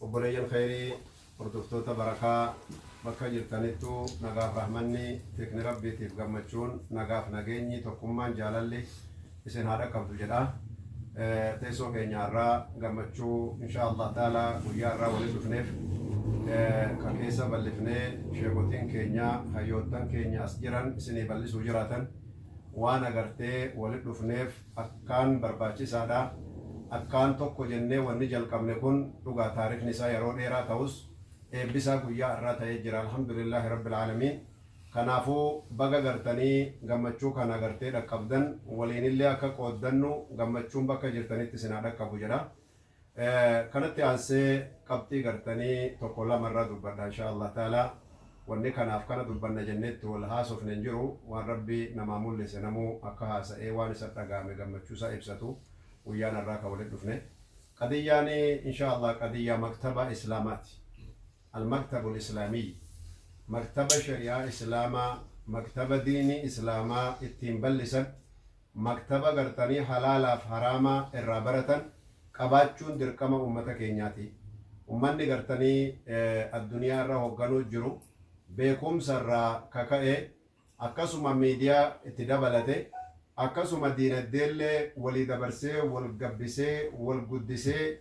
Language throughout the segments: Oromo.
Obboleeyyan kheyrii hordoftoota barakaa bakka jirtanittuu nagaaf rahmanni tikni rabbiitiif gammachuun nagaaf nageenyi tokkummaan jaalalli isin haa dhaqqabdu jedha. Teessoo keenya har'aa gammachuu insha Allah ta'ala guyyaa har'aa walitti dhufneef ka keessa bal'ifnee sheekotiin keenya hayyoottan keenya as jiran isinii bal'isuu jiraatan waan agartee walitti dhufneef akkaan barbaachisaadha. Akkaan tokko jennee wanni jalqabne kun dhugaa taarikni isaa yeroo dheeraa ta'us eebbisaa guyyaa har'aa ta'ee jira. Alhamdulillaahi Rabbil Aalamiin. Kanaafuu baga gartanii gammachuu kana gartee dhaqqabdan waliinillee akka qooddannu gammachuun bakka jirtanitti isin haa dhaqqabu jedha. Kanatti aansee qabxii gartanii tokko lama irraa dubbadha inshaa Allah ta'ala. Wanni kanaaf kana dubbanna jennee itti wal haasofne hin jiru. Waan Rabbi namaa mul'ise namuu akka haasa'ee waan isa dhaga'ame gammachuu isaa ibsatu guyyaan har'aa ka walitti dhufne. Qadiyyaan inshaa Allah qadiyyaa maktaba Islaamaati. Al-Maktabul Islaamiyy. Maktaba shari'aa Islaamaa, maktaba diinii Islaamaa ittiin bal'isan, maktaba gartanii halaalaaf haraamaa irraa baratan qabaachuun dirqama ummata keenyaati. Ummanni gartanii adduniyaa irra hogganuu jiru beekumsa irraa ka ka'e akkasuma miidiyaa itti dabalate akkasuma diinagdeellee walii dabarsee wal gabbisee wal guddisee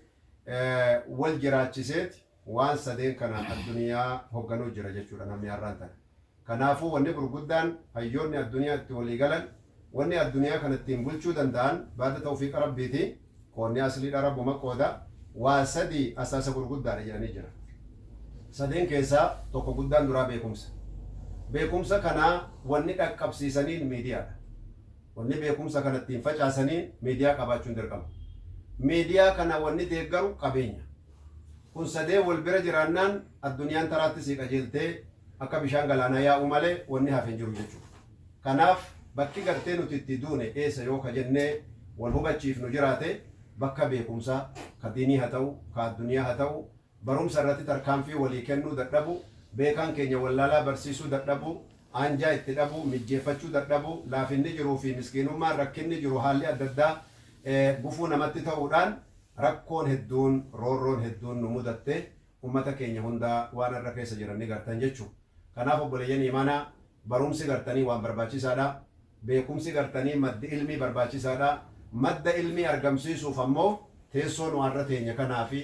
wal jiraachiseeti waan sadeen kana adduniyaa hogganuu jira jechuudha namni har'aan tana. Kanaafuu wanni gurguddaan hayyoonni adduniyaa itti walii galan wanni adduniyaa kana ittiin bulchuu danda'an baada tawfiiqa Rabbiiti qoodni asliidha Rabbuma qooda waa sadii asaasa gurguddaadha jedhanii jira. Sadeen keessaa tokko guddaan duraa beekumsa. Beekumsa kana wanni dhaqqabsiisaniin miidiyaadha. Wanni beekumsa kana ittiin facaasaniin miidiyaa qabaachuun dirqama. Miidiyaa kana wanni deeggaru qabeenya. Kun sadeen wal bira jiraannaan adduniyaan taraatti sii qajeeltee akka bishaan galaanaa yaa'uu malee wanni hafe hin jiru jechuudha. Kanaaf bakki gartee nuti itti duune eessa yoo ka jennee wal hubachiifnu jiraate bakka beekumsaa ka diinii ha ta'u ka adduniyaa ha ta'u barumsa irratti tarkaanfii walii kennuu dadhabuu, beekaan keenya wallaalaa barsiisuu dadhabuu, aanjaa itti dhabuu, mijjeeffachuu dadhabuu, laafinni jiruu fi miskiinummaan rakkinni jiru haalli adda addaa gufuu namatti ta'uudhaan Rakkoon hedduun, roorroon hedduun nu mudatte, ummata keenya hundaa waan arra keessa jiran ni gartan jechu. Kanaaf obboleeyyan iimaanaa, barumsi gartanii waan barbaachisaadha. Beekumsi gartanii maddi ilmii barbaachisaadha. Madda ilmii argamsiisuuf ammoo teessoo nu arra teenya kanaa fi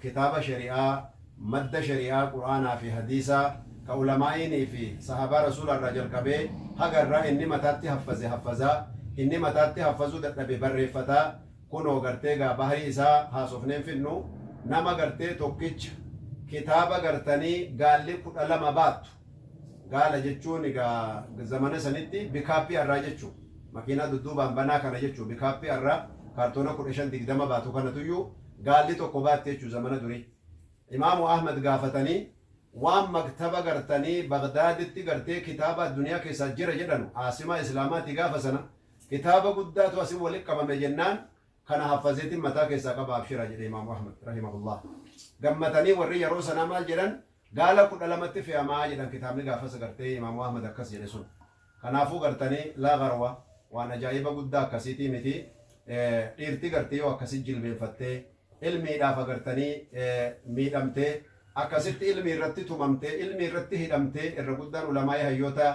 kitaaba shari'aa, madda shari'aa Qur'aanaa fi hadiisaa ka ulamaa'iinii fi sahaabaa Rasuulaa irraa jalqabee haga irraa inni mataatti haffaze haffazaa, inni mataatti haffazuu dadhabe barreeffataa, kunoo gartee gaa bahrii isaa haasofnee hin fidnu, nama gartee tokkicha kitaaba gartanii gaalli 12 baattu, gaala jechuun egaa zamana sanitti bikaappii arraa jechu, makiinaa dudduubaan banaa kana jechu, bikaappii arraa kaartoona 15 20 baatu kanatuyyuu gaalli tokko baatti jechu zamana durii. Imaamu Ahmad gaafatanii waan maktaba gartanii Bagdaaditti gartee kitaaba adduniyaa keessaa jira jedhanu aasimaa Islaamaati gaafa sana kitaaba guddaatu asin wali qabame jennaan kana haffazeetin mataa keessaa qaba abshira jedhe Imaamu Ahmad rahimahullah. Gammatanii warri yeroo sanaa maal jedhan gaala 12tti fe'amaa jedhan kitaabni gaafas gartee Imaamu Ahmad akkas jedhe sun. Kanaafuu gartanii laa garwa waan ajaa'iba guddaa akkasiitii miti dhiirti gartee yoo akkasi jilbeenfattee ilmiidhaaf agartanii miidhamtee akkasitti ilmii irratti tumamtee ilmii irratti hidhamtee irra guddaan ulamaa'ii hayyoota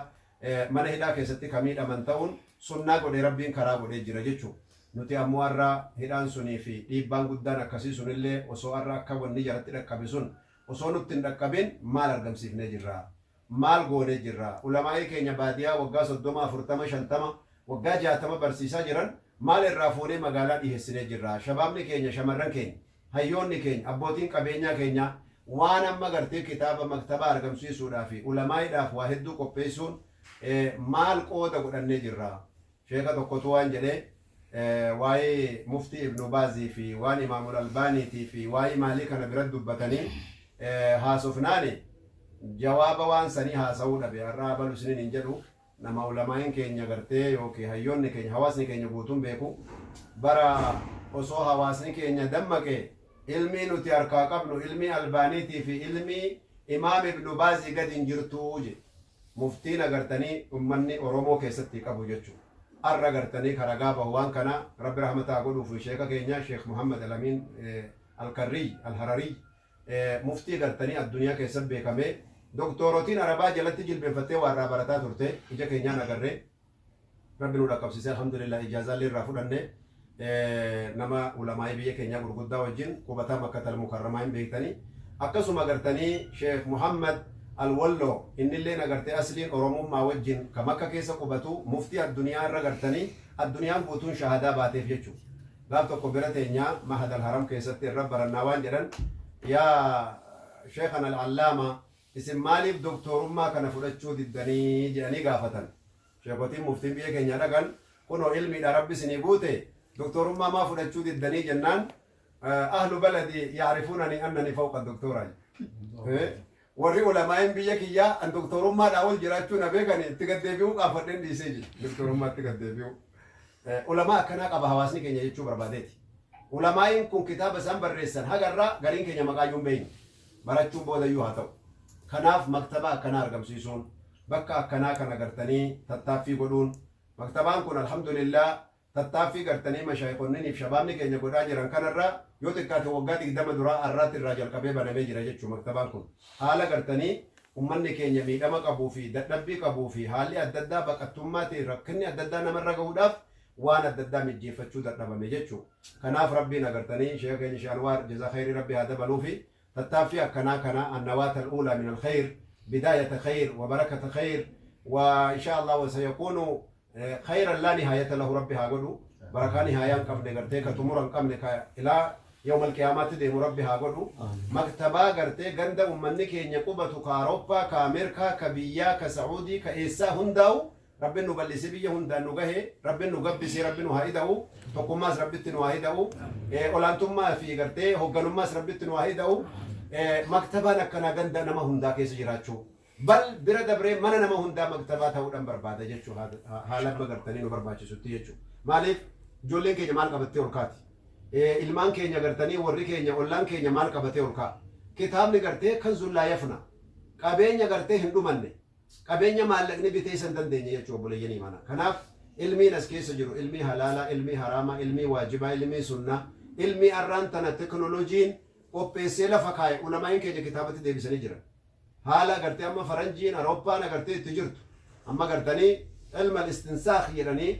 mana hidhaa keessatti ka miidhaman ta'uun sunnaa godhee Rabbiin karaa godhee jira jechu. Nuti ammoo arra hidhaan sunii fi dhiibbaan guddaan akkasii sunillee osoo arra akka wanni jaratti dhaqqabe sun osoo nutti hin dhaqqabin maal argamsiifnee jirra? Maal goonee jirra? Ulamaa'ii keenya baadiyaa waggaa 30, 40, 50, waggaa 60 barsiisaa jiran maal irraa fuunee magaalaa dhiheessinee jirra? Shabaabni keenya, shamarran keenya, hayyoonni keenya, abbootiin qabeenyaa keenyaa waan amma gartee kitaaba maktabaa argamsiisuudhaa fi ulamaa'iidhaaf waa hedduu qopheessuun maal qooda godhannee jirra? Sheeka tokkotu waan jedhe waa'ee Muftii Ibnu Baazii fi waan Imaamul Albaaniitii fi waa'ee maalii kana bira dubbatanii haasofnaani jawaaba waan sanii haasa'uu dhabe. Har'a abalu isiniin hin jedhu nama ulamaa'iin keenya gartee yookiin hayyoonni keenya hawaasni keenya guutuun beeku bara osoo hawaasni keenya dammaqe ilmii nuti harkaa qabnu ilmii Albaaniitii fi ilmii Imaam Ibnu Baazii gadi hin jirtuu jedhe. Muftiin agartanii ummanni Oromoo keessatti qabu jechu. Arra gartanii ka ragaa bahu waan kana Rabbi rahmata haa godhuufi sheeka keenya Sheekh Muhammad Alamiin Alkarriy Alharariy muftii gartanii addunyaa keessatti beekamee doktoorotiin Arabaa jalatti jilbeenfattee waa irraa barataa turte ija keenyaan agarree Rabbi nu dhaqqabsiisee, alhamdulillah, ijaazaallee irraa fudhanne. Nama ulamaa'ii biyya keenyaa gurguddaa wajjin qubataa Makkatal Mukarramaa hin beektanii. Akkasuma gartanii Sheekh Muhammad Alwalloo, innilleen agartee asliin Oromummaa wajjin ka Makka keessa qubatu, muftii addunyaa irra gartanii addunyaan guutuun shahadaa baateef jechu. Gaaf tokko bira teenyaa Mahad Alharam keessatti irra barannaa waan jedhan, "Yaa Sheekhan Al-Allaama, isin maaliif doktorummaa kana fudhachuu diddanii?" jedhanii gaafatan. Sheekotiin muftiin biyya keenya dhaqan, "Kunoo ilmiidha Rabbi isinii guute, doktorummaa maa fudhachuu diddanii?" jennaan, "Ahlu baladi yaarifuunani annani fawqa doktora, warri ulamaa'in biyya kiyyaa an doktorummaadhaa ol jiraachuu na beekani, itti gaddeebi'uu qaafadheen dhiisee jedhe." Doktorummaatti gaddeebi'uu ulamaa akkanaa qaba hawaasni keenya jechuu barbaadeeti. Ulamaa'iin kun kitaaba isaan barreessan hagarraa gariin keenya maqaayyuu hin beeknu, barachuun boodayyuu haa ta'u. Kanaaf maktaba akkanaa argamsiisuun, bakka akkanaa kana gartanii tattaaffii godhuun, maktabaan kun alhamdulillah tattaaffii gartanii mashaayikonniniif shabaabni keenya godhaa jiran kanarraa yoo xiqqaate waggaa 20 duraa arraatti irraa jalqabee banamee jira jechuu. Maktabaan kun haala gartanii ummanni keenya miidhama qabuu fi dadhabbii qabuu fi haalli adda addaa baqattummaatiin rakkinni adda addaa namarra gahuudhaaf waan adda addaa mijjeeffachuu dadhabame jechuu. Kanaaf Rabbiin agartanii sheeka keenya Sheekh Anwaar jazaa khayrii Rabbi haa dabaluufi. Tattaaffii akkanaa kana annawaata al-uulaa min al-khayr, bidaayata khayr wa barakata khayr, wa inshaa Allah wa sayakuunu khayran laa nihaayata lahu Rabbi haa godhu. Barakaa nihaayaa hin qabne gartee ka xumura hin qabne ka ilaa yawmal qiyaamaatti deemu Rabbi haa godhu. Maktabaa gartee ganda ummanni keenya qubatu, ka Awurooppaa, ka Ameerikaa, ka biyyaa, ka Sa'uudii, ka eessaa hundaa'u Rabbin nu bal'isee biyya hundaan nu gahe, Rabbin nu gabbisee, Rabbi nu haa ida'u. Tokkummaas Rabbitti nu haa ida'u. Olaantummaa fi gartee hogganummaas Rabbitti nu haa ida'u. Maktabaan akkanaa ganda nama hundaa keessa jiraachuu, bal bira dabree mana nama hundaa maktabaa ta'uudhaan barbaada jechuu, haala amma gartanii nu barbaachisutti jechuu. Maaliif? Ijoolleen keenya maal qabattee ol kaati? Ilmaan keenya gartanii, warri keenya, ollaan keenya maal qabatee ol ka'a? Kitaabni gartee kan zullaa yafna, qabeenya gartee hin dhumanne, qabeenya maallaqni bitee isa hin dandeenye jechuu, obboleeyyan imaanaa. Kanaaf ilmiin as keessa jiru ilmii halaalaa, ilmii haraamaa, ilmii waajibaa, ilmii sunnaa, ilmii arraan tana teknolojiin qopheessee lafa kaa'e ulamaa'iin keenya kitaabatti deebisanii jiran. Haala agartee amma faranjiin Awurooppaan agartee itti jirtu, amma gartanii ilma istinsaakh jedhanii,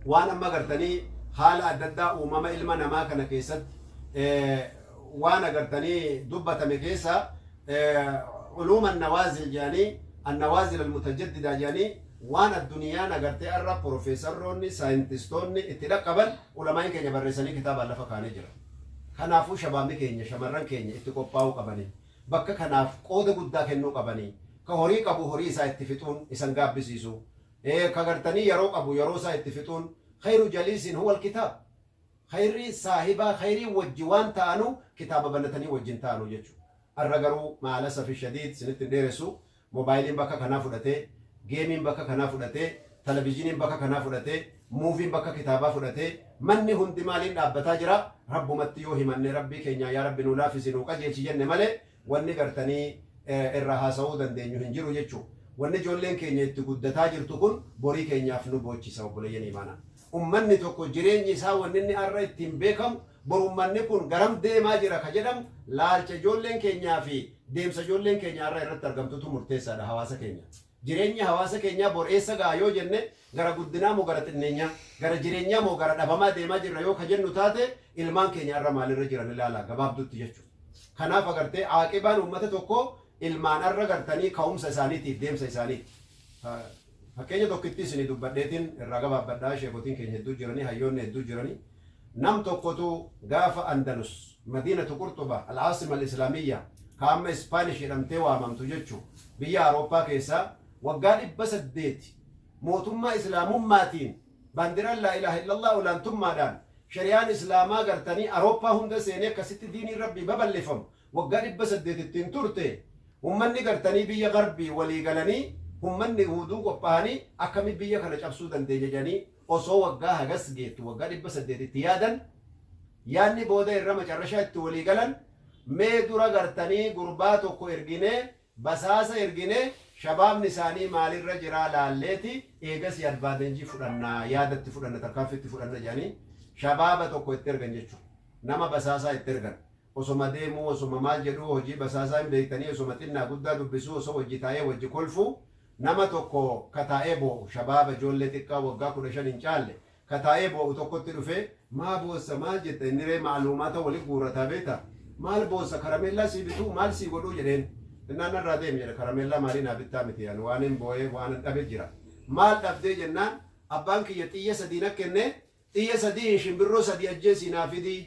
waan amma gartanii haala adda addaa uumama ilma namaa kana keessatti waan agartanii dubbatame keessa uluuma nawaazil jedhanii, annawaazil almutajaddida jedhanii, waan addunyaan agartee arra profeesarroonni saayintistoonni itti dhaqqaban ulamaa'iin keenya barreessanii kitaabaan lafa kaa'anii jira. Kanaafuu shabaabni keenya, shamarran keenya itti qophaa'uu qabanii, bakka kanaaf qooda guddaa kennuu qabanii. Ka horii qabu horii isaa itti fixuun isan gaabbisiisu, ka gartanii yeroo qabu yeroo isaa itti fixuun, khayru jaliisin huwa alkitaab, khayrri saahibaa, khayrii wajji waan ta'anu kitaaba banatanii wajjin ta'anu jechu. Arra garuu ma'alasafi shadiid, isinitti hin dheeressu, mobaayiliin bakka kanaa fudhatee, geemiin bakka kanaa fudhatee, televizhiniin bakka kanaa fudhatee, muuviin bakka kitaabaa fudhatee, manni hundi maaliin dhaabbataa jira? Rabbumatti yoo himanne, Rabbii keenyaa "Yaa Rabbi, nuu laaffisi, nuu qajeelchi" jenne malee wanni gartanii irraa haasa'uu dandeenyu hin jiru jechuu. Wanni ijoolleen keenya itti guddataa jirtu kun borii keenyaaf nu boochisa, obboleeyyan imaanaa. Ummanni tokko jireenyi isaa, wanni inni arra ittiin beekamu, bor ummanni kun garam deemaa jira ka jedhamu, laalcha ijoolleen keenyaa fi deemsa ijoolleen keenya arra irratti argamtutu murteessaadha. Hawaasa keenya, jireenyi hawaasa keenyaa bor eessa ga'a yoo jenne, gara guddinaa moo gara xinneenyaa, gara jireenyaa moo gara dhabamaa deemaa jirra yoo ka jennu taate, ilmaan keenya arra maalirra jiran ilaala gabaabdutti jechuudha. Kanaaf agartee aaqibaan uummata tokko ilmaan arra gartanii ka'umsa isaaniitiif deemsa isaaniiti. Fakkeenya tokkitti isinii dubbadheetiin irraa gabaabbadhaa. Sheekotiin keenya hedduu jiranii, hayyoonni hedduu jiranii. Nam tokkotu gaafa Andalus, Madiinatu Qurxuba, al-Aasima al-Islaamiyya, ka amma Ispaanish jedhamtee waamamtu jechuu, biyya Awurooppaa keessaa waggaa 800 mootummaa Islaamummaatiin baandiraan laa ilaaha illallah olaantummaadhaan shari'aan Islaamaa gartanii Awurooppaa hunda seenee akkasitti diiniin Rabbii babal'ifamu waggaa 800 ittiin turte. Ummanni gartanii biyya garbii walii galanii, ummanni huduu qophaa'anii, akkami biyya kana cabsuu dandeenya jedhanii osoo waggaa hagas geettu waggaa 800 itti yaadan, yaadni booda irra macarrashaa itti walii galan, mee dura gartanii gurbaa tokko erginee, basaasa erginee, shabaabni isaanii maalirra jiraa laalleeti eegasii advaatenjii fudhannaa, yaadatti fudhanna, tarkaanfii itti fudhanna jedhanii shabaaba tokko itti ergan jechuudha. Nama basaasaa itti ergan. Osoma deemuu, osoma maal jedhuu, hojii basaasaa hin beektanii, osoma xinnaa guddaa dubbisuu, osoo wajji taa'ee wajji kolfuu, nama tokko ka taa'ee boo'u, shabaaba ijoollee xiqqaa waggaa 15 hin caalle ka taa'ee boo'u tokkotti dhufee, "Maa boossa? Maal jetta?" Inni ree ma'luumaata wali guurrataa beekta. "Maal boossa? Karameellaa sii bituu? Maal sii godhuu?" jedheen. Innaan, "Narraa deemi," jedhe. "Karameellaa maalii naa bittaa miti, ani waan hin boo'ee waan hin dhabe jira." "Maal dhabdee?" jennaan, "Abbaan kiyya xiyya sadii na kenne, xiyya sadiin shimbirroo sadii ajjeesii naa fidii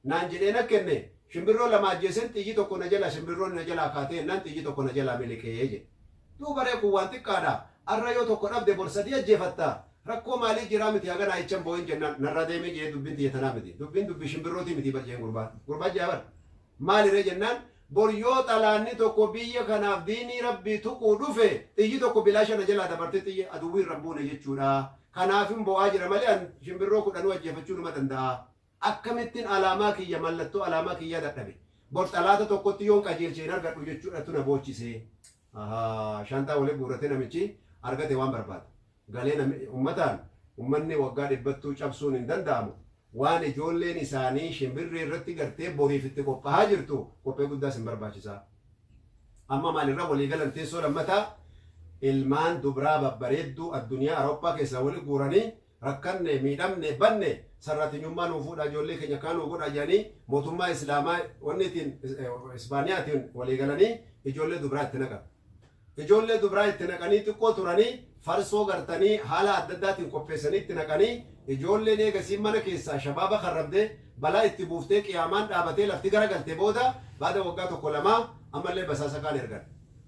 naan jedhee na kenne. Shimbirroo lama ajjeesen, xiyyi tokko na jalaa, shimbirroon na jalaa kaatee jennaan xiyyi tokko na jalaa miliqee," jedhe. "Duuba ree, kun waan xiqqaadha. Arra yoo tokko dhabde bor sadii ajjeefatta. Rakkoo maalii jiraa miti, haga naayichan boo'in?" jennaan, "Narraa deemee," jedhee, "dubbiin tiyya tanaa miti. Dubbiin dubbii shimbirrootii miti bar," jeen gurbaan. Gurbaan jaa bar. "Maaliree?" jennaan, "Bor yoo xalaanni tokko biyya kanaaf diinii Rabbii tuquu dhufe, xiyyi tokko bilaasha na jalaa dabarte, xiyyi aduwwii irra hin buune jechuudha. Kanaafin bo'aa jira malee an shimbirroo kudhanuu ajjeefachuu numa danda'a. Akkamittiin alaamaa kiyya, mallattoo alaamaa kiyyaa dadhabe? Bor xalaata tokkotti yoon qajeelche hin argadhu jechuudhatu na boochise." Ahaa, shantaa wali guurrate namichi, argate waan barbaadu. Galee nami ummataan, ummanni waggaa dhibbattuu cabsuun hin danda'amu. Waan ijoolleen isaanii shimbirree irratti gartee boriif itti qophaa'aa jirtu, qophee guddaas hin barbaachisaa. Amma maalirra walii galan? Teessoo lammataa ilmaan dubraa babbareedduu addunyaa Awurooppaa keessaa wali guuranii, rakkanne, miidhamne, banne, sarraatinyummaa nuu fuudhaa, ijoollee keenya kaan nuu godhaa jedhanii, mootummaa Islaamaa wanni ittiin Ispaaniyaatiin walii galanii ijoollee dubraa itti naqan. Ijoollee dubraa itti naqanii, xiqqoo turanii, farsoo gartanii haala adda addaatiin qopheessanii itti naqanii, ijoolleen eegasiin mana keessaa shabaaba karrabdee balaa itti buuftee, qiyaamaan dhaabatee lafti garagalte booda, baada waggaa tokko lamaa ammallee basaasa kaan ergan.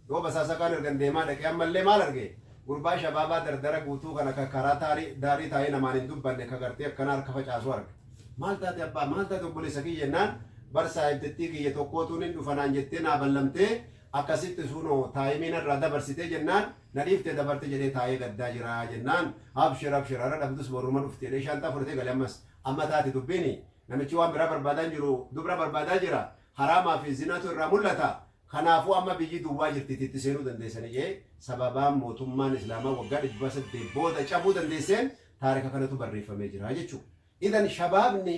Yoo basaasa kaan ergan, deemaa dhaqee ammallee maal arge? Gurbaa shabaabaa dardara guutuu kana ka karaa daarii taa'ee namaan hin dubbanne, ka gartee akkana harka facaasu arge. "Maal taate abbaa? Maal taate obboleessa kiyya?" jennaan, "Bar saahibtittii kiyya tokkootuun hin dhufa naan jettee naa ballamtee, akkasitti sunoo taayimii narraa dabarsitee jennaan na dhiiftee dabarte jedhee taa'ee gaddaa jira," jennaan, "Abshir, abshir, har'a dhabdus boruma dhufte," jedhee shaanxaa fudhatee gale. Ammas amma taate dubbiini, namichi waan biraa barbaadaa hin jiru, dubra barbaadaa jira, haraamaa fi zinaatu irraa mul'ata. Kanaafuu amma biyyi duwwaa jirti, itti seenuu dandeessanii jee. Sababaan mootummaan Islaamaa waggaa 800 booda cabuu dandeesseen taarika kanatu barreeffamee jira jechuudha. Idan shabaabni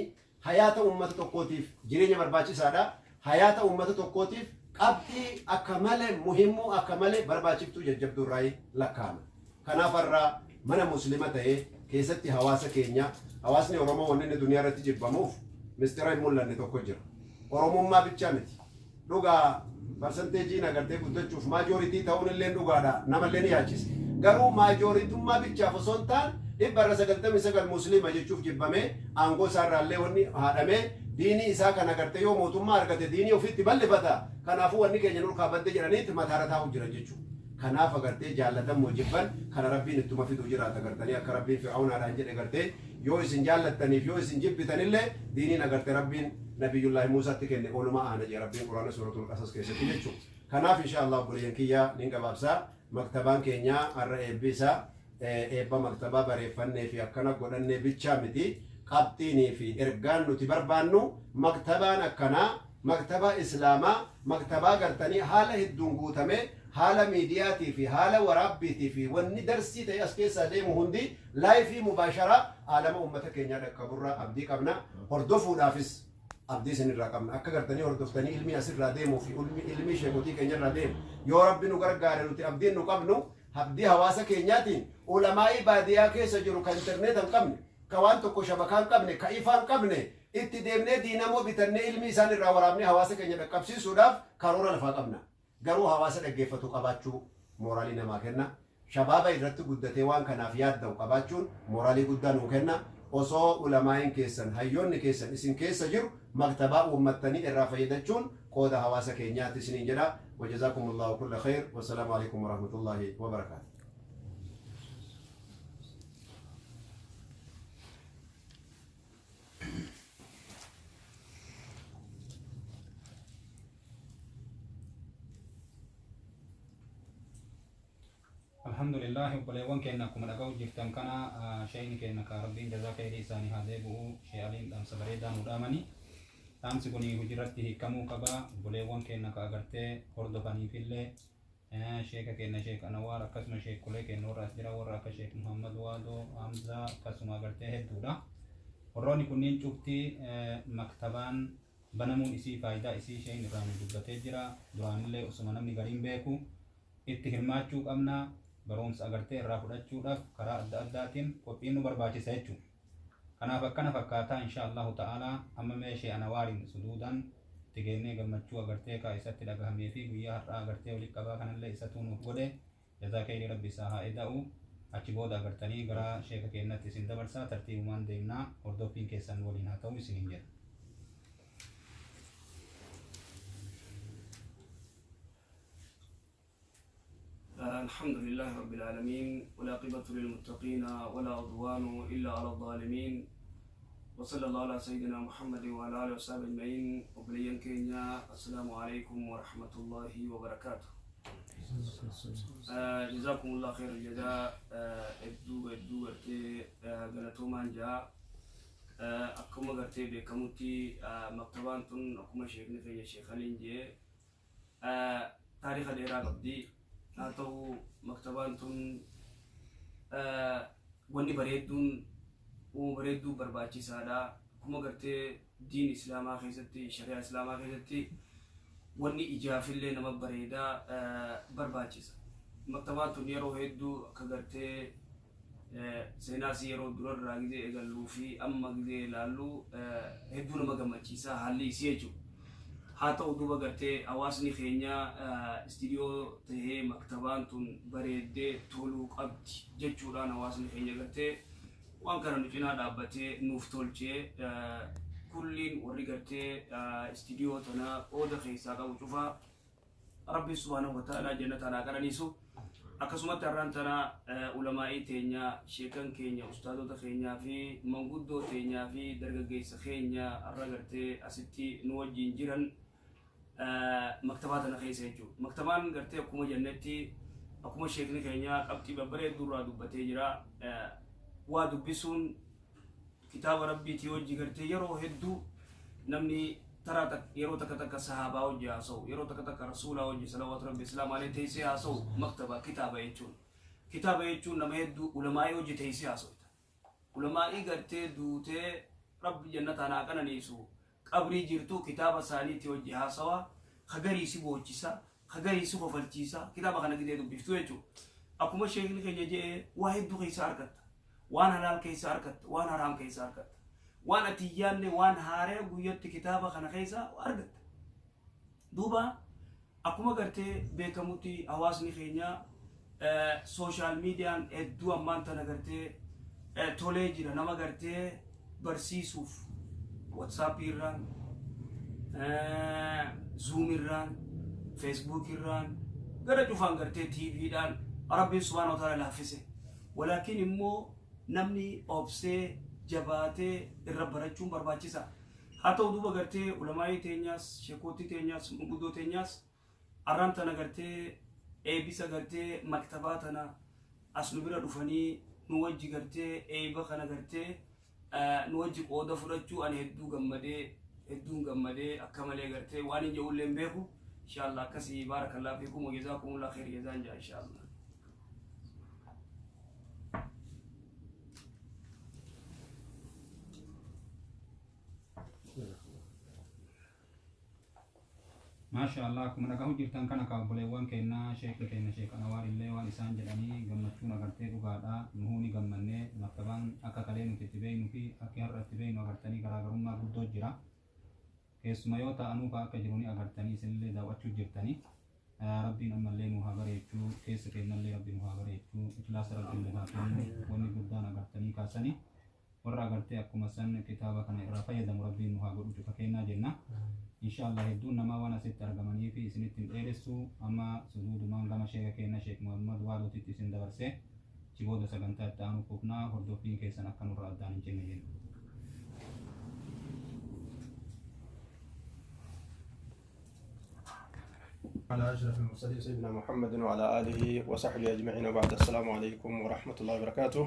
hayaata uummata tokkootiif jireenya barbaachisaadha. Hayaata uummata tokkootiif qabxii akka malee muhimmuu, akka malee barbaachiftuu, jajjabduu irraa lakkaa'ama. Kanaaf har'a mana Muslima ta'ee keessatti hawaasa keenya, hawaasni Oromoo, wanni inni duniyaa irratti jibbamuuf mistira hin mul'anne tokko jira. Oromummaa bichaa miti. Dhugaa parsanteejiin agartee guddachuuf majority ta'uun illee dhugaadha. Namallee ni yaachisa. Garuu maajoritummaa bichaaf osoo hin taane, 99% Muslima jechuuf jibbamee, aangoo isaarraallee wanni haadhamee, diinii isaa kan agartee yoo mootummaa argate diinii ofiitti bal'ifata. Kanaafuu wanni keenya nurkaa badde jedhaniitti mataarra taa'u jiran jechuudha. Kanaaf agartee jaallatamoo jibban kana Rabbiin ittuma fiduu jiraata. Agartanii akka Rabbiin Fir'aunaadhaan jedhe, gartee yoo isin jaallattaniif yoo isin jibbitanillee, diiniin agartee Rabbiin Nabiyyullaahi Muusaatti kenne ooluma aana jedhe Rabbiin Quraana Suuratul Qasas keessatti jechuudha. Kanaaf insha Allah obboleeyyan kiyya, nin gabaabsaa, maktabaan keenya har'a eebbi isaa eebba maktabaa bareeffannee fi akkana godhannee bichaa miti. Qabxiinii fi ergaan nuti barbaannu, maktabaan akkanaa, maktabaa Islaamaa, maktabaa gartanii haala hedduun guutame, haala miidiyaatii fi haala waraabbiitii fi wanni darsii ta'e as keessaa deemu hundi live mubaasharaa aalama ummata keenyaa dhaqqaburraa abdii qabna. Hordofuudhaafis abdii isinirraa qabna, akka gartanii hordoftanii ilmii asirraa deemuu fi ilmii sheekotii keenyarraa deemu. Yoo Rabbi nu gargaare, nuti abdiin nu qabnu, abdii hawaasa keenyaatiin, ulamaa'ii baadiyaa keessa jiru ka intarneeta hin qabne, ka waan tokko shabakaa hin qabne, ka ifaa hin qabne, itti deemnee diinamoo bitannee ilmii isaan irraa waraabnee hawaasa keenya dhaqqabsiisuudhaaf karoora lafaa qabna. Garuu hawaasa dhaggeeffatu qabaachuu mooraalii namaa kenna. Shabaaba irratti guddatee waan kanaaf yaadda'u qabaachuun mooraalii guddaa nuu kenna. Osoo ulamaa'iin keessan, hayyoonni keessan isin keessa jiru, maktabaa uummattanii irraa fayyadachuun qooda hawaasa keenyaati isiniin jedha. وجزاكم الله كل خير، والسلام عليكم ورحمة الله وبركاته. Alhamdulillah, obboleewwan keenya, akkuma dhaga'u jirtan kana, sheeyni keenya ka Rabbiin jazaa khayrii isaanii haa deebi'u, Shee Aliin, dhaamsa bareedaa nu dhaamani. Dhaamsi kun hojiirratti hiikamuu qaba. Obboleewwan keenya ka agartee hordofaniifillee, sheeka keenya Sheek Anawaar, akkasuma sheekolee keenya warra as jira, warra akka Sheek Muhammad Waadoo Hamzaa, akkasuma agartee hedduudha. Warroonni kunniin cufti maktabaan Banamuun isii faayidaa isii isheen irraa nu dubbatee jira. Duraanillee osuma namni gariin beeku itti hirmaachuu qabna. Barumsa agartee irraa fudhachuudhaaf karaa adda addaatiin qophiin nu barbaachisa jechuudha. Kanaaf akkana fakkaataa insha Allahu ta'ala. Amma meeshee Anawaariin suduudaan itti geennee gammachuu agartee kaa isatti dhagahamee fi guyyaa har'aa agartee walitti qabaa kanallee isatu nuuf godhe. Jazaa keeyrii rabbi isaa haa eda'u. Achi booda agartanii gara sheeka keennatti isin dabarsaa, tartiibumaan deemnaa, hordoffiin keessan waliin haa ta'u isiniin jedha. الحمد لله رب العالمين، والعاقبة للمتقين، ولا عدوان إلا على الظالمين، وصلى الله على سيدنا محمد وعلى آله وصحبه أجمعين. Obboleeyyan keenya، السلام عليكم ورحمة الله وبركاته. جزاكم الله خير الجزاء. Hedduu hedduu gartee galatoomaan jaa. Akkuma gartee beekamutti maktabaan tun, akkuma sheekni keenya Sheekh Aliin jee, taariika dheeraa qabdi. Haa ta'u, maktabaan tun wanni bareedduun uuma bareedduu barbaachisaadha. Akkuma gartee diin islaamaa keessatti, shari'aa islaamaa keessatti wanni ijaafillee nama bareedaa barbaachisa. Maktabaan tun yeroo hedduu akka gartee seenaas yeroo durarraa gizee eegalluu fi amma gizee ilaallu hedduu nama gammachiisa haalli isii jechuudha. Haa ta'u, duuba gartee hawaasni keenya istiidiyoo tahee maktabaan tun bareeddee toluu qabdi jechuudhaan hawaasni keenya gartee waan kana nu cinaa dhaabbatee nuuf tolchee. Kulliin warri gartee istiidiyoo tana qooda keessaa qabu cufaa Rabbi subhaanahu wa ta'ala jannata haa qananiisu. Akkasumatti har'aan tana ulamaa'ii teenya, sheekan keenya, ustaadota keenyaa fi manguddoo teenyaa fi dargaggeessa keenya har'a gartee asitti nu wajjin jiran maktabaa tana keessa jechuudha. Maktabaan gartee akkuma jennetti, akkuma sheekni keenya qabxii babbareedduu irraa dubbatee jira. Waa dubbisuun kitaaba rabbiitii hojii gartee yeroo hedduu namni taraa yeroo takka takka sahaabaa hojii haasa'u, yeroo takka takka rasuulaa hojii salawaatu rabbi islaam alee teessee haasa'u maktaba kitaaba jechuun. Kitaaba jechuun nama hedduu ulamaa'ii hojii teessee haasa'u. Ulamaa'ii gartee duutee rabbi jannataan haa qananiisu qabrii jirtu kitaaba isaaniitti hojii haasawaa, kagarii si boochisa, kagarii si kofalchiisa kitaaba kana gidee dubbiftu jechuudha. Akkuma sheekni keenya jedhee, waa hedduu keessa argatta. Waan halaal keessa argatta, waan haraam keessa argatta. Waan ati hin yaadne, waan haaree guyyatti kitaaba kana keessa argatta. Duuba akkuma gartee beekamutti hawaasni keenya social miidiyaan hedduu ammaan tana gartee tolee jira nama gartee barsiisuuf, WhatsAppii irraan, Zoom irraan, Facebook irraan, gara cufaan gartee TVdhaan Rabbiin subhaana wa ta'ala laaffise. Walaakin immoo namni obsee jabaatee irra barachuun barbaachisa. Haa ta'u, duuba gartee ulamaa'ii teenyaas, sheekootii teenyaas, manguddoo teenyaas arraan tana gartee eebisa gartee maktabaa tana as nu bira dhufanii nu wajji gartee eeba kana gartee nu wajji qooda fudhachuu ani hedduu gammadee, hedduun gammadee akka malee gartee waan hin jedhullee hin beeku. Inshallah, akkasii. Baarakallahu fiikum wa jazaakumullah khair jazaan jaa inshallah. Maasha Allah, akkuma dhagahu jirtan kana ka obboleewwan keenna, sheekni keenya Sheek Anawaar illee waan isaan jedhanii gammachuun agartee dhugaadha. Nuhuu ni gammannee. Maktabaan akka kalee nuti itti beeknu fi akki har'a itti beeknu agartanii garaagarummaa guddoo jira. Keessuma yoo ta'anuu ka akka jiru ni agartanii, isinillee daawwachuu jirtanii. Rabbiin ammallee nu haa bareechuu, keessa keenyallee rabbi nu haa bareechuu, ikhlaasa rabbiin nu haa kennu. Wanni guddaan agartanii kaasanii warra agartee akkuma san kitaaba kana irraa fayyadamu rabbiin nu haa godhu cufa kennaa jenna. Inshallah, hedduun namaa waan asitti argamanii fi isinitti hin dheeressu. Amma suduudumaan gama sheeka keenya Sheek Muhammad Waalootitti isin dabarsee achi booda sagantaa itti aanu fufnaa, hordoffiin keessan akka nurra addaan hin cinne jenna. على أشرف المرسلين سيدنا محمد وعلى آله وصحبه أجمعين، وبعد، السلام عليكم ورحمة الله وبركاته.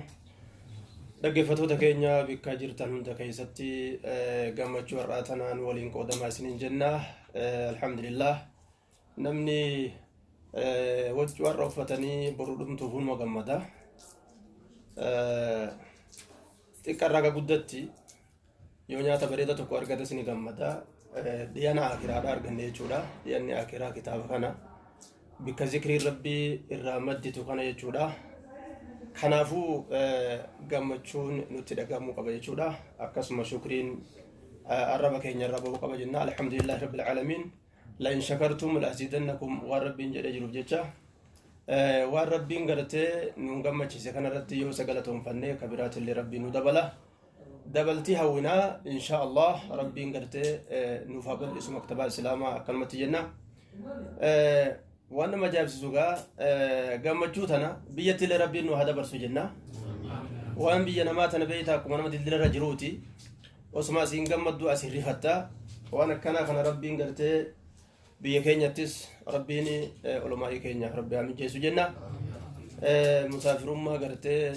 Dhaggeeffattoota keenya bakka jirtan hunda keessatti gammachuu har'aa tanaan waliin qoodamaa isiniin jenna. Alhamdulillah, namni waccuu har'a uffatanii boru dhumtuuf hunuma gammada. Xiqqarraa ga guddatti yoo nyaata bareeda tokko argates ni gammada. Dhiyana akiraadha arganne jechuudha. Dhiyanni akiraa kitaaba kana bikka zikriin Rabbii irraa madditu kana jechuudha. Kanaafuu gammachuun nutti dhagahamuu qaba jechuudha. Akkasuma shukriin arraba keenya irraa bahuu qaba jenna. Alhamdulillahi Rabbil Aalamiin. La in shakartum la azidannakum waan Rabbiin jedhee jiruuf jecha waan Rabbiin gartee nu gammachiise kanarratti yoo isa galatoonfanne ka biraatillee Rabbiin nu dabala. Dabaltii hawwinaa, insha Allah Rabbiin gartee nuuf haa bal'isu maktabaa Islaamaa akkanumatti jenna. Waan nama ajaa'ibsiisu gaa gammachuu tana biyyattillee Rabbiin nu haa dabarsu jenna. Waan biyya namaa tana beektaa, akkuma nama dildila jiruuti. Osuma asiin gammaddu asiin rifatta. Waan akkanaa kana Rabbiin gartee biyya keenyattis Rabbiin olumaa'ii keenyaaf Rabbi haa mijeessu jenna. Musaafirummaa gartee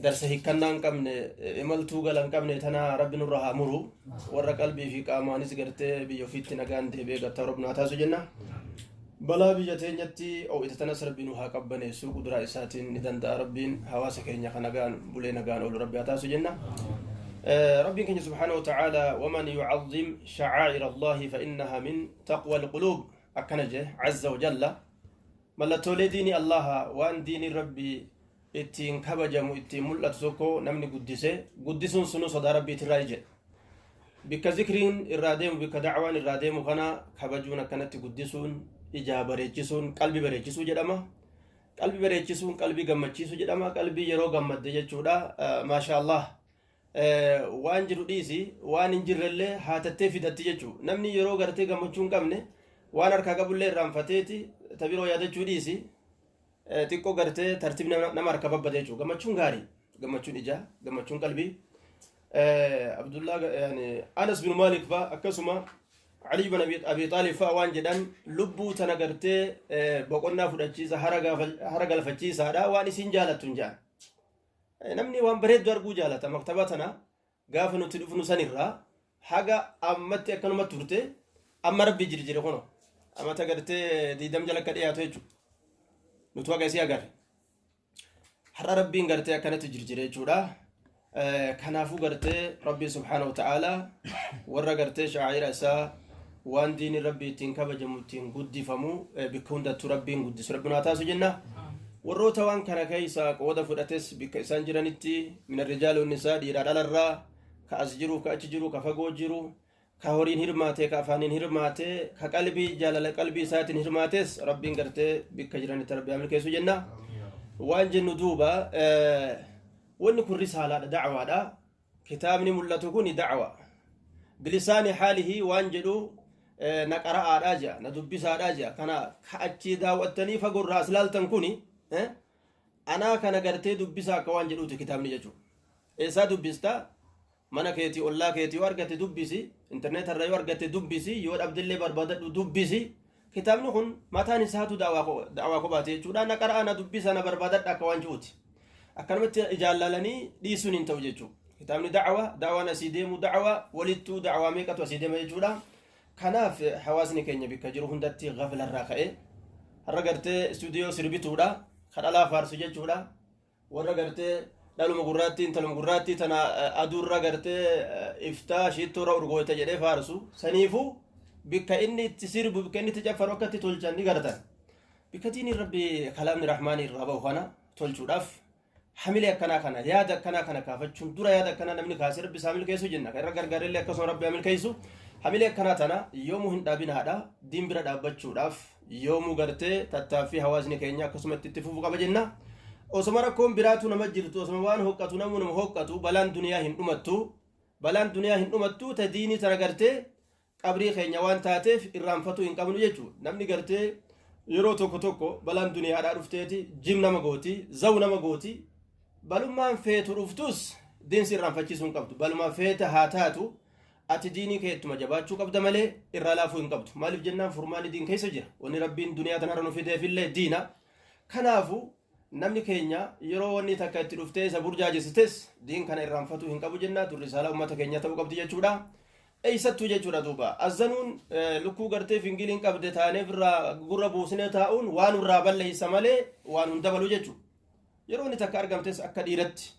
darsa hikkannaa hin qabne, imaltuu gala hin qabne tana Rabbi nurra haa muru. Warra qalbii fi qaamaanis gartee biyya ofiitti nagaan deebi'ee gattaa Rabbi nu haa taasisu jenna. Balaa biyya teenyatti ho'ite tanas Rabbi nu haa qabbaneessu, kuduraa isaatiin ni danda'a Rabbiin. Hawaasa keenya kan nagaan bulee nagaan oolu Rabbi haa taasisu jenna. Rabbiin keenya subhaanahu wa ta'ala, "Waman yu'azzim sha'aa'ira Allahi fa innaha min taqwa al-quluub" akkana je azza wa jalla. Mallattoolee diinii Allaha, waan diiniin Rabbii ittiin kabajamu, ittiin mul'atu tokko namni guddise, guddisuun sunuu sodaa Rabbiitirraa jedhe. Bikka zikriin irraa deemu, bikka da'waan irraa deemu kana kabajuun, akkanatti guddisuun, ijaa bareechisuun qalbii bareechisuu jedhama. Qalbii bareechisuun qalbii gammachiisuu jedhama. Qalbii yeroo gammadde jechuudha. Maasha Allah. Waan jiru dhiisi, waan hin jirrellee haatattee fidatti jechuudha. Namni yeroo gartee gammachuu hin qabne waan harkaa qabullee irraanfateeti tabiroo yaadachuu dhiisi. Xiqqoo gartee tartiibni nama harka babbade jechuudha. Gammachuun gaarii. Gammachuun ijaa, gammachuun qalbii. Abdullah yani Anas bin Malik fa akkasuma Ali bin Abi Talib fa waan jedhan, lubbuu tana gartee boqonnaa fudhachiisa, hara galfachiisaadha, waan isin jaalattu hin jedhan. Namni waan bareeddu arguu jaalata. Maktaba tana gaafa nuti dhufnu sanirraa haga ammatti akkanuma turte, amma Rabbi jirjire kuno. Amata gartee 20 jala akka dhiyaatu jechuudha. Nuti haga isii agarre. Har'a Rabbiin gartee akkanatti jirjire jechuudha. Kanaafuu gartee Rabbiin subhaanahu wa ta'ala warra gartee shaa'ira isaa, waan diinii Rabbii ittiin kabajamu, ittiin guddifamu, bikka hundattuu Rabbiin guddisu Rabbi nu haa taasisu jenna. Warroota waan kana keessa qooda fudhates bikka isaan jiranitti, min arrijaali wannisaa, dhiiraa dhalarraa, ka as jiru, ka achi jiru, ka fagoo jiru, ka horiin hirmaate, ka afaaniin hirmaate, ka qalbii jaalala qalbii isaatiin hirmaates Rabbiin gartee bikka jiranitti Rabbi haa milkeessu jenna. Waan jennu duuba, wanni kun risaalaadha, da'waadha. Kitaabni mul'atu kun da'wa. Bilisaani haalihi waan jedhu na qara'aadha jedha, na dubbisaadha jedha. Kana ka achii daawwattanii fagoorraa as laaltan kuni anaa kana gartee dubbisaa akka waan jedhuuti kitaabni jechuudha. Eessaa dubbista? Mana keetii, ollaa keetii yoo argatte dubbisi, intarneetarra yoo argatte dubbisi, yoo dhabdellee barbaadadhu dubbisi. Kitaabni kun mataan isaatu da'awaa kophaati jechuudha. Na qara'aa, na dubbisa, na barbaadadha akka waan jedhuuti. Akkanumatti ijaan laalanii dhiisuun hin ta'u jechuudha. Kitaabni da'awaa, da'awaan asii deemu da'awaa walittuu da'awaa meeqatu asii deema jechuudha. Kanaaf hawaasni keenya bikka jiru hundatti gaflarraa ka'ee har'a gartee istuudiyoo sirbituudha. Ka dhalaa faarsu jechuudha. Warra gartee dhaluma gurraattii, intaluma gurraattii tana aduurra gartee iftaa shiittoorra urgooyta jedhee faarsu saniifuu bikka inni itti sirbu, bikka inni itti caffaru akka itti tolchan ni gartan. Bikka diiniin Rabbi, kalaamni Rahmaanii irraa bahu kana tolchuudhaaf hamilee akkanaa kana, yaada akkanaa kana kaafachuun dura, yaada akkanaa namni kaasee Rabbi isaa milkeessu jenna. Kan irra gargaarellee akkasuma Rabbi haa milkeessu. Hamilee akkanaa tana yoomuu hin dhaabinaadha. Diin bira dhaabbachuudhaaf yoomuu gartee tattaaffii hawaasni keenya akkasumatti itti fufuu qaba jenna. Osoma rakkoon biraatu nama jirtu, osoma waan hoqqatu namuu nama hoqqatu, balaan duniyaa hin dhumattu. Balaan duniyaa hin dhumattu, ta diinii tana gartee qabrii keenya waan taateef irraanfatuu hin qabnu jechuudha. Namni gartee yeroo tokko tokko balaan duniyaadhaa dhufteeti jim nama gooti, zaw nama gooti. Balummaan feetu dhuftus diinsi irraanfachiisuu hin qabdu. Baluma feeta haa taatu, ati diinii kee ittuma jabaachuu qabda malee irraa laafuu hin qabdu. Maaliif jennaan, furmaanni diin keessa jira. Wanni Rabbiin duniyaa tanarra nu fideefillee diina. Kanaafu namni keenya yeroo wanni takka itti dhuftee isa burjaajessites diin kana irraanfatuu hin qabu jenna. Tun risaalaa uummata keenya ta'uu qabdi jechuudha. Eessattuu jechuudha duuba. Azzanuun lukkuu gartee fingiliin qabde taaneef irraa gurra buusnee taa'uun waan irraa balleessa malee waan hin dabalu jechuudha. Yeroo inni takka argamtes akka dhiiratti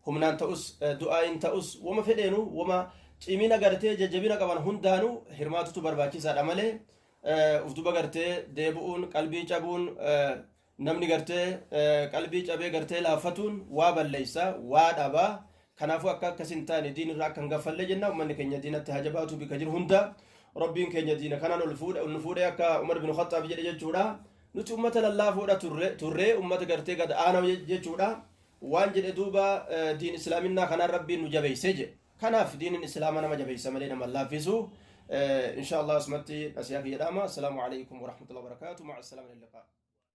humnaan ta'us, du'aayin ta'us, wama fedheenu wama Cimina gartee jajjabina qaban hundaanuu hirmaatutu barbaachisaadha malee uf duba gartee deebi'uun, qalbii cabuun, namni gartee qalbii cabee gartee laaffatuun waa balleeysa, waa dhabaa. Kanaafuu akka akkas hin taane, diin irraa akka hin gaffalle jenna. Ummanni keenya diinatti haa jabaatu bika jiru hunda. Rabbiin keenya diina kanaan ol fuudhe, ol nu fuudhe, akka Umar bin Khaxxaab jedhe jechuudha. Nuti ummata lallaafoodha turre, ummata gartee gad aana jechuudha. Waan jedhe duuba, diin islaaminaa kanaan Rabbiin nu jabeeyse jedhe. Kanaaf diinin islaama nama jabeeysa malee nama laaffisu. Insha Allah asumatti nasihaa kiyya dhaama. Assalaamu alaikum warahmatullahi wabarakaatu. Ma'a assalaama, liqaa.